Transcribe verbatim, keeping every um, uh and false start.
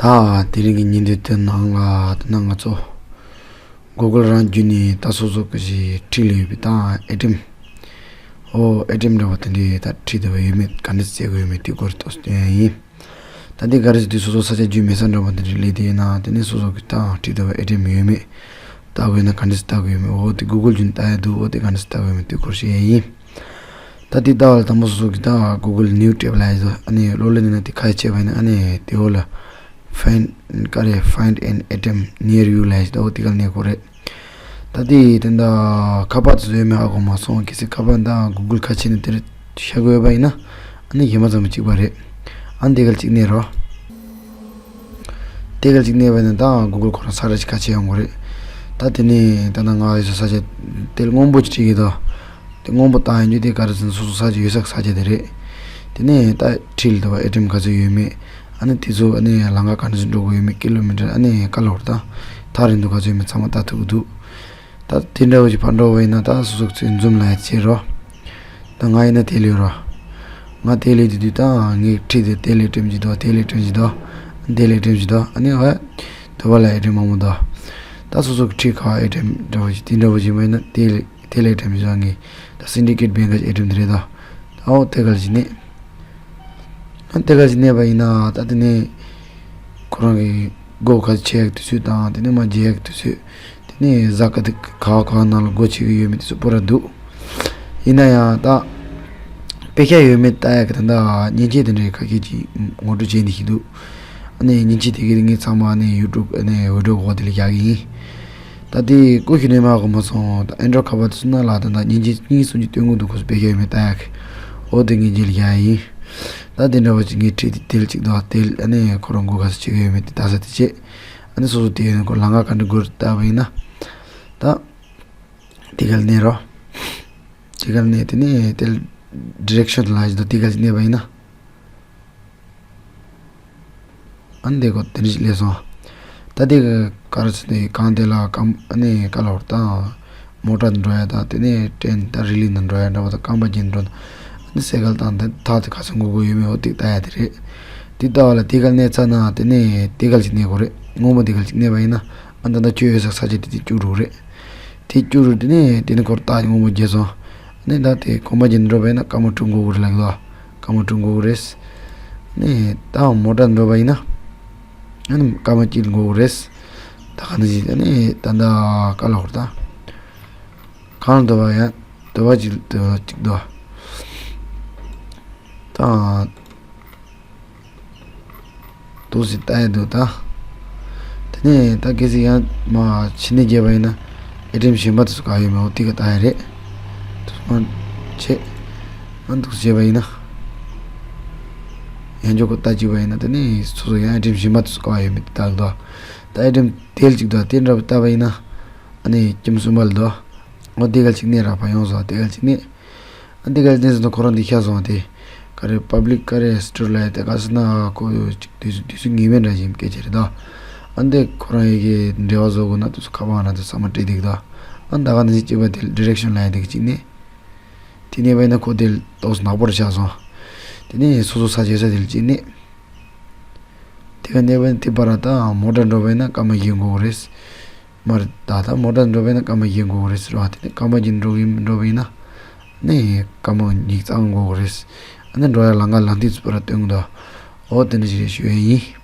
ད་དེ་རིང་གི་ཉིན་དེ་དེ་ནང་ལ་དེ་ན་ང་ཚོ་Google་རང་བརྒྱུད་ནས་ད་སོ་སོ་གི་ཞིག་ཁྲིད་ལས་ཡོད་པའི་ད་ཨེ་ཊེམ། ཨོ་ཨེ་ཊེམ་འདྲ་བ་དེ་འདྲའི་ད་ཁྲིད་བསྡད་པ་ཡོད་མེད་ག་འདྲ་བྱེད་དགོས་ཡོད་མེད་དེ་སྐོར་ཏོག་ཙམ་སྟོན་ཡ་ཡིན། ད་དེ་ག་རེ་ཟེར་དུས་སོ་སོ་ས་ཆ་བརྒྱུད་མེད་ས་འདྲ་བ་དེ་འདྲའི་སླེབས་དེ་ཡིན་ན་དེ་ནས་སོ་སོ་གི་ད་ཁྲིད་བསྡད་པ་ཨེ་ཊེམ་ཡོད་མེད་ལྟ་དགོས་ན་ག་འདྲ་ལྟ་དགོས་ཡོད་མེད། ཨོ་དེ་Google་བརྒྱུད་ནས་ལྟ་ཡ་འདུག་ཨོ་དེ་ག་འདྲ་ལྟ་དགོས་ཡོད་མེད་དེ་སྐོར་བཤད་ཡ་ཡིན། ད་དེ་ལྟ་བ་ལ་དང་པོ་སོ་སོ་གི་ད་Google New Tab་ལ་ཡི་ཟོ་ཨ་ནི་གློག་ཀླད་ནང་ན་དེ་ཁ་ཕྱེ་བ་ཡིན་ན་ཨ་ནི་དེ་འོག་ལ་Find་ག་རེ་Find an item near you་ལ་ཡི་ཟོ་ཨོ་དེ་ག་ལ་གནས་དགོས་རེད། ད་དེ་དེ་འདྲ་ཁ་པར་དེ་ཚོ་ཡོད་མེད་ཧ་གོ་མ་སོང་། གལ་སྲིད་ཁ་པར་ད་Google་ཁ་ཕྱེ་ནས་དེར་ཤ་དགོས་པ་ཡིན་ན་ཨ་ནི་གཞན་མ་ཚང་མ་གཅིག་པ་རེད། ཨ་ནི་དེ་ག་ལ་གཅིག་གནས་རོགས། དེ་ག་ལ་གཅིག་གནས་པ་ཡིན་ན་ད་Google་ཁོ་རང་ས་ར་ཅིག་ཁ་ཕྱེ་ཡོང་གི་རེད། ད་དེ་ནས་ད་ནང་ང་ཡོད་ས་ས་ཆ་དེ་སྔོན་པོ་ཅིག་བྲིས་ཀྱི་འདུག་དེ་སྔོན་པོ་བཏང་ཡོང་རྒྱུ་དེ་ག་རེ་ཟེར་ན་སོ་སོ་ས་ཆ་ཡོད་ས་ས་ཆ་དེ་རེད། དེ་ནས་ད་ཁྲིད་ལ་འདུག་པ་ཨེ་ཊེམ་ག་ཚོད་ཡོད་མེད། ཨ་ནི་དེ་ཚོ་ཨ་ནི་ལམ་ཁ་ག་འདྲ་ཞིག་འགྲོ་དགོས་ཡོད་མེད་ཀི་ལོ་མི་ཊར་ཨ་ནི་ག་ལོར་ད་ཐག་རིང་དུ་ག་ཚོད་ཡོད་མེད་ཚང་མ་ལྟ་ཐུབ་ཀྱི་འདུག་ད་དེ་འདྲ་བོ་ཞིག་ཕར་འགྲོ་བ་ཡིན་ན་ད་སོ་སོ་ཚོས་འཛུམ་ལ་ཡ་བྱེད་རོགས། ད་ང་ཡིན་ན་དེ་ལས་རོགས། ང་དེ་ལས་དེ་དུས་ད་ངས་ཁྲིད་དེ་དེ་ལས་ཨེ་ཊེམ་ཅིག་འདུག་དེ་ལས་ཨེ་ཊེམ་ཅིག་འདུག་དེ་ལས་ཨེ་ཊེམ་ཅིག་འདུག་ཨ་ནི་ཧ་དུ་བ་ལ་ཨེ་ཊེམ་མང་པོ་འདུག་ད་སོ་སོ་གི་ཁྲིད་ཁ་ཨེ་ཊེམ་འདྲ་བོ་ཞིག་དེ་འདྲ་བོ་ཞིག་མ་ཡིན་ན་དེ་ལས་དེ་ལས་ཨེ་ཊེམ་ཅིག་འདུག་ངས་ད་Syndicate Bank་གི་ཨེ་ཊེམ་དེ་རེད་ད། ཨའོ་དེ་ག་ལ་ཞིག་གནས། ཨ་དེ་ག་ཅིག་གནས་པ་ཡིན་ན་ད་དེ་ནས་ཁོ་རང་གི་སྒོ་ག་ཚོད་ཕྱེ་ཡག་དུས་ཚོད་དང་དེ་ནས་མ་བརྗེ་ཡག་དུས་ཚོད། དེ་ནས་གཟའ་ག་དུས་ག་བ་ག་བ་ནང་ལ་སྒོ་ཕྱེ་གི་ཡོད་མེད་དེ་ཚོ་པོ་ར་འདུག་ཡིན་ན་ཡང་ད་དཔེ་ཆ་ཡོད་མེད་ལྟ་ཡག་གི་ད་ལྟ་མཉེན་ཆས་དེ་འདྲའི་ཁ་ཤས་ཅིག་ངོ་སྤྲོད་བྱས་ནས་ཞིག་འདུག་ཨ་ནི་མཉེན་ཆས་དེ་གའི་ངས་ཚང་མ་ཨ་ནི་YouTube་ཨ་ནི་video་འོག་དེ་ལ་བཞག་གི་ཡིན། ད་དེ་ཀུ་ཤུ་ནས་མ་གོ་མ་སོང་། ད་ཨེན་ཌོ་རོཌ་ཁ་པར་དེ་ཚོ་ནང་ལ་ད་ད་མཉེན་ཆས་གཉིས་གསུམ་གྱི་སྟོན་གྱི་འདུག་ཁོ་ཚོ་དཔེ་ཆ་ཡོད་མེད་ལྟ་ཡག་གི་འོ་དེ་ངས་རྗེས་ལ་བཞག་ཡིན། ད་དེ་འདྲ་བ་ཅིག་ངས་ཁྲིད་དེ་དེ་ལ་གཅིག་དང་དེ་ལ་ཨ་ནི་ཁོ་རང་མགོ་ག་ས་ཅིག་ཡོད་མེད་དེ་ལྟ་ས་དེ་བྱས། ཨ་ནི་སོ་སོ་དེ་ཡོད་ན་ཁོ་ལམ་ཁ་ག་འདྲ་དགོས་རེད་ལྟ་བ་ཡིན་ན། ད་དེ་ག་ལ་གནས་རོགས། དེ་ག་ལ་གནས་དེ་ནས་དེ་ལ་ཌི་རེག་ཤན་ལ་ཡོད་དེ་ག་ལ་གནས་པ་ཡིན་ན། ཨ་ནི་དེ་གོ་དེ་འདྲ་ཞིག་སླེབས་སོང་། ད་དེ་ག་ག་རེ་ཟེར་ནས་གང་དེ་ལ་གང་ཨ་ནི་ག་ལ་བར་དང་མོ་ཊ་འགྲོ་ཡ་དང་དེ་ནས་ཊེན་ད་རི་ལི་ནང་འགྲོ་ཡ་འདྲ་བ་དང་རྐང་པ་ཅན་འགྲོ་ཨ་ནི་སེ་ཀལ་དང་དེ་ཐག་དེ་ག་ཚོད་འགོར་གི་ཡོད་མེད་འོ་དེ་ལྟ་ཡ་དེ་རེད། དེ་ལྟ་བ་ལ་དེ་ག་གནས་ཚར་ན་དེ་ནས་དེ་ག་ལ་ཅིག་གནས་དགོས་རེད། སྔོན་མ་དེ་ག་ལ་ཅིག་གནས་པ་ཡིན་ན་ཨ་ད་ད་ཁྱོད་ཡོད་ས་ས་ཆ་དེ་དེ་བཅུག་འགྲོ་གི་རེད། དེ་བཅུག་རུ་དེ་ནས་དེ་ནས་ཁོར་རྟགས་སྔོན་མོ་བརྗེད་སོང་། ཨ་ནི་ད་དེ་གོམ་པ་རྒྱག་འགྲོ་བས་ན་སྐར་མ་དྲུག་འགོར་གི་རེད་ལགས་དོ། སྐར་མ་དྲུག་འགོར་གི་རེད། ཨ་ནི་ད་མོ་ཊ་འགྲོ་བ་ཡིན་ན་ཨ་ནི་སྐར་མ་གཅིག་འགོར་གི་རེད། ད་ག་ནང་བཞིན་ཨ་ནི་ད་ད་ག་ལ་ཧོར་ད་གང་ལ་འདོད་པ་ཡང་འདོད་པ་གཅིག་འདོད་པ་གཅིག་འདོད་ད། འདུག་སེ་ལྟ་ཡ་འདུག་ད། དེ་ནས་ད་གལ་སྲིད་ཡང་མ་ཕྱི་ནས་བརྗེས་པ་ཡིན་ན་ཨེ་ཊི་ཨེམ་གཞན་པ་དེ་ཚོ་ག་ཡོད་མེད་འོ་དེ་ག་ལྟ་ཡ་རེད། དེ་ཚོ་མ་བྱེད། ཨ་འདུག་སེ་བྱས་པ་ཡིན་ན། ཡང་འཇོག་གི་ལྟ་བཅུག་པ་ཡིན་ན་དེ་ནས་སོ་སོ་ཡང་ཨེ་ཊི་ཨེམ་གཞན་པ་དེ་ཚོ་ག་ཡོད་མེད་དེ་ལྟ་གི་འདུག་ད་ཨེ་ཊི་ཨེམ་དེ་ལ་གཅིག་འདུག་དེ་འདྲ་བ་ལྟ་བ་ཡིན་ན། ཨ་ནི་ཁྱིམ་གསུམ་པ་ལ་འདུག་འོ་དེ་ག་ལ་གཅིག་གནས་རག་པ་ཡོང་སོང་དེ་ག་ལ་གཅིག་གནས། ཨ་འདི་ག་ལ་གནས་ཟེར་ན་ཁོ་རང་འདི་ཤ་སོང་དེ། ག་རེ་པབ་ལིག་ག་རེ་སི་ཊོར་ལ་ཡ་དེ་ག་ཟེར་ན་ཁོ་ཅིག་དུས་སུ་དུས་སུ་ངེས་མེད་འདྲ་ཞིག་སྐད་ཆ་རེད་ད། ཨ་འདི་ཁོ་རང་ཡི་གེ་འབྲེལ་བ་བཟོ་དགོས་ན་དུས་སུ་ཁ་པར་ང་རང་དུ་ཚང་མ་སྤྲད་འདུག་ད། ཨ་ད་ག་ནང་བཞིན་གཅིག་པ་དེ་ཌི་རེག་ཤན་ལ་ཡ་དེ་ག་གཅིག་གནས། དེ་གནས་པ་ཡིན་ན་ཁོ་དེ་ཏོག་ཙམ་ནག་པོ་རེ་ཆགས་སོང་། དེ་ནས་སོ་སོ་ས་ཆ་ས་དེ་ལ་གཅིག་གནས། དེ་ག་གནས་པ་ཡིན་དེ་བར་ད་མོ་ཊ་འགྲོ་བ་ཡིན་ན་སྐར་མ་བཞི་འགོར་གི་རེད། མར་ད་ལྟ་མོ་ཊ་འགྲོ་བས་ན་སྐར་མ་བཞི་འགོར་གི་རེད་ཟེར་བ་དེ་ནི་སྐར་མ་བཞི་འགྲོ་གི་འགྲོ་བས་ན་ནི་སྐར་མ་ཉིས་རྩ་འགོར་གི་རེད། ཨ་ནི་འགྲོ་ཡ་ལམ་ཁ་ལམ་ཐིག་ཚོ་པར་སྟོན་གི་འདུག་འོ་དེ་འདྲ་ཞིག་རེད་ཞུ་ཡ་ཡིན།